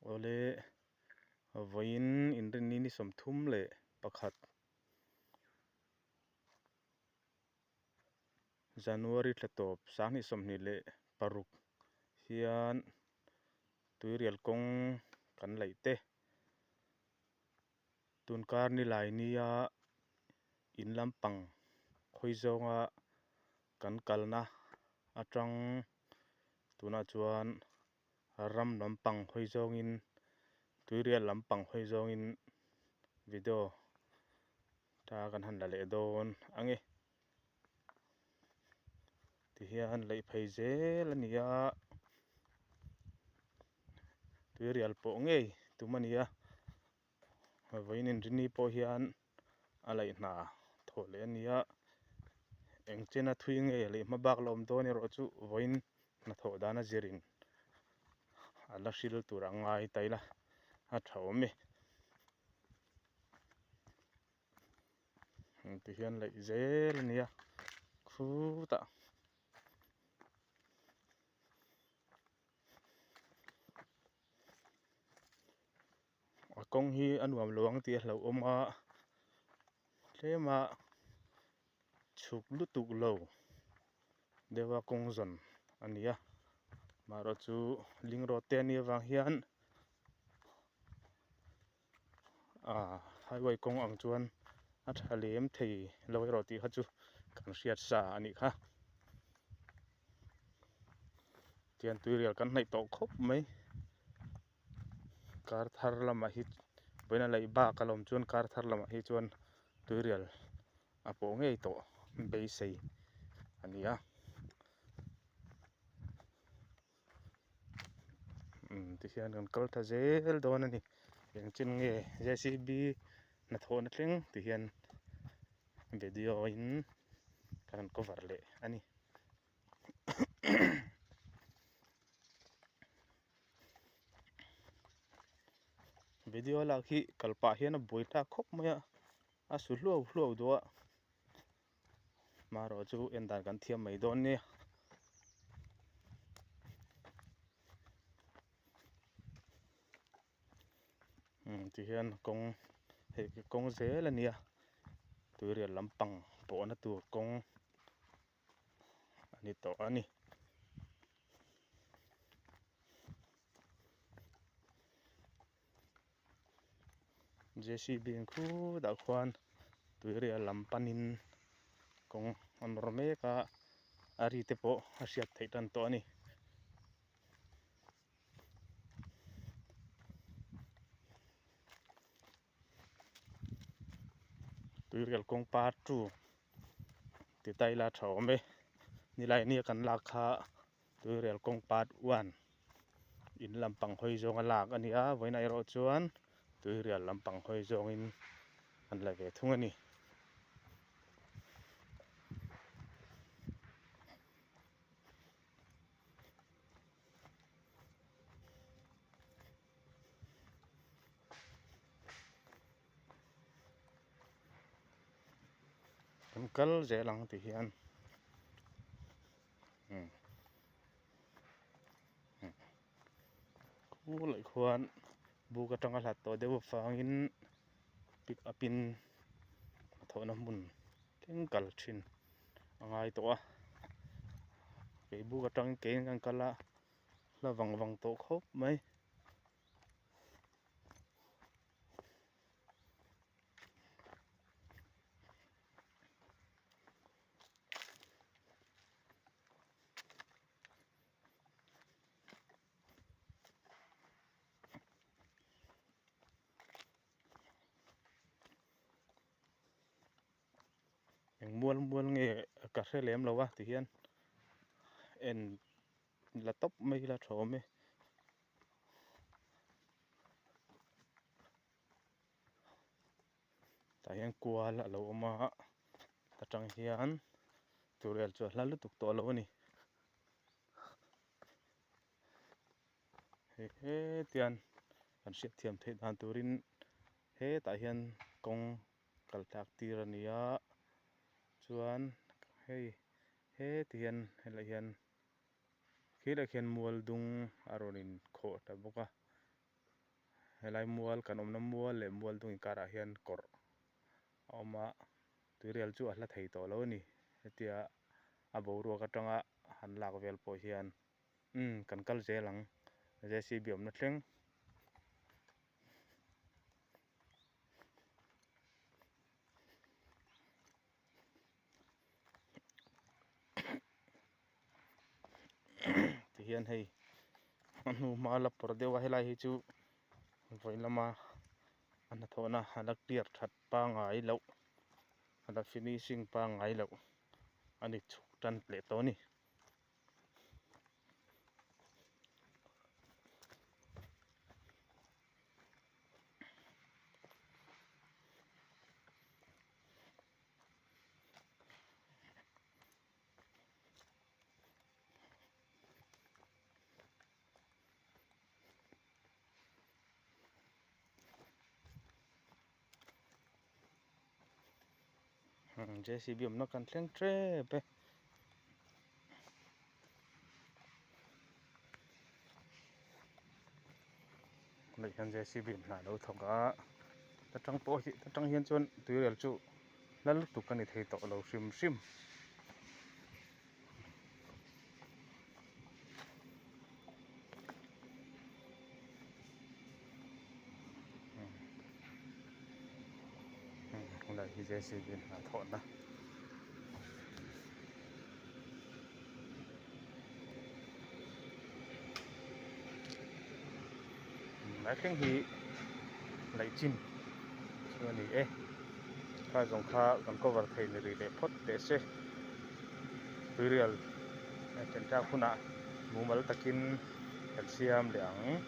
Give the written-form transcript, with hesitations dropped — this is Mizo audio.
Awle vawiin inrinni ni 31 January thla tawp 2026 hian tuirial kawng kan laih te Tunkar nilai nia in lampang hawi zawnga kan kalna atang tunah chuan ram lampang hawi zawngin tuirial lampang hawi zawngin video ta kan han la leh dawn ang e. Tihian leih phei zel a ni a tuirial pawh ngei tum a ni a vawiin inrinni pawh hian a laih hna thawh leh a ni a eng chena thui nge leh hma bak la awm dawn erawh chu vawiin hnathawh dan a zirin a la hril tur a ngai ta ila a tha awm e. Ti hian laih zel a nia khutah a kawng hi a nuam lo ang tih a hlauhawm a tlem a chhuk lutuk lo deuh a kawng zawn a ni a amaherawhchu ling rawt te a nih avang hian. Aaa highway kawng ang chuan a tha lem thei lo erawh tih kha chu kan hriat sa a nih kha tian tuirial kan hnaih tawh khawp mai kar thar lamah hi vawiin a laih bak a lawm chuan kar thar lamah hi chuan tuirial a pawh ngei tawh beisei a ni a. Tihian kan kal ta zel dawn a ni engchin nge JCB hnathawhna thleng tihian video in kan han cover leh a ni. Video lak hi kal pah hian a buai thlak khawp mai a a su hluau hluau duh a. Hmarawh chu en dan kan thiam mai dawn nia. Ti hian kawng hei hi kawng zel a nia tuirial lampang pawhna tur kawng a ni tawh a ni. JCB ang khutah khuan tuirial lam panin kawng a nawr mek a a ri te pawh a hriat theih tan tawh a ni. Tuirial kawng part two ti ta ila tha awm e nilai nia kan lak kha tuirial kawng part one in lampang hawi zawnga lak a ni a vawiinah erawh chuan tuirial lampang hawi zawngin an la ve thung a ni. Kan kal zel ang ti hian umm khulai khuan buk atanga hlat tawh deuh avangin pick up in hnathawhna hmun thleng kal thin a ngai tawh a kei buk atangin keiin kan kal a hla vang vang tawh khawp mai. Eng mual mual nge ka hre lem lo a tihian en la tawp mai ila tha awm e. Tah hian kual a lo awm a atang hian turel chu a hla lutuk tawh lo a ni. Hei hetian kan hriatthiam theih dan turin hetah hian kawng kal tlak tir a ni a chuan hei heti hian helai hian khilai khian mual dung a rawn inkhawh ta bawk a. Helai mual kan awmna mual leh mual dung inkarah hian kawrh a awm a tuirial chu a hla thei tawh lo a ni hetia a boruak atanga han lak vel pawh hian umm kan kal zel ang J C B awmna thleng. Tihian hei a hnu hma la pawr deuh a helai hi chu vawi lama a hnathawhna a la clear that pangngai loh a la finishing pangngai loh a ni chhuk tan leh tawh a ni. J C B awmna kan thleng tep e. Tunah hian J C B in hna a lo thawk a ta tang pawh hi ta tang hian chuan tuirel chu hla lutuk a ni thei tawh lo hrim hrim. Helai hi J C B in hna thawhna. Lai thleng hi laih chin chu a ni e kha zawng kha kan cover thei ni rih leh phawt teh se tuirial chen tlak hunah mumal takin kan siam leh ang.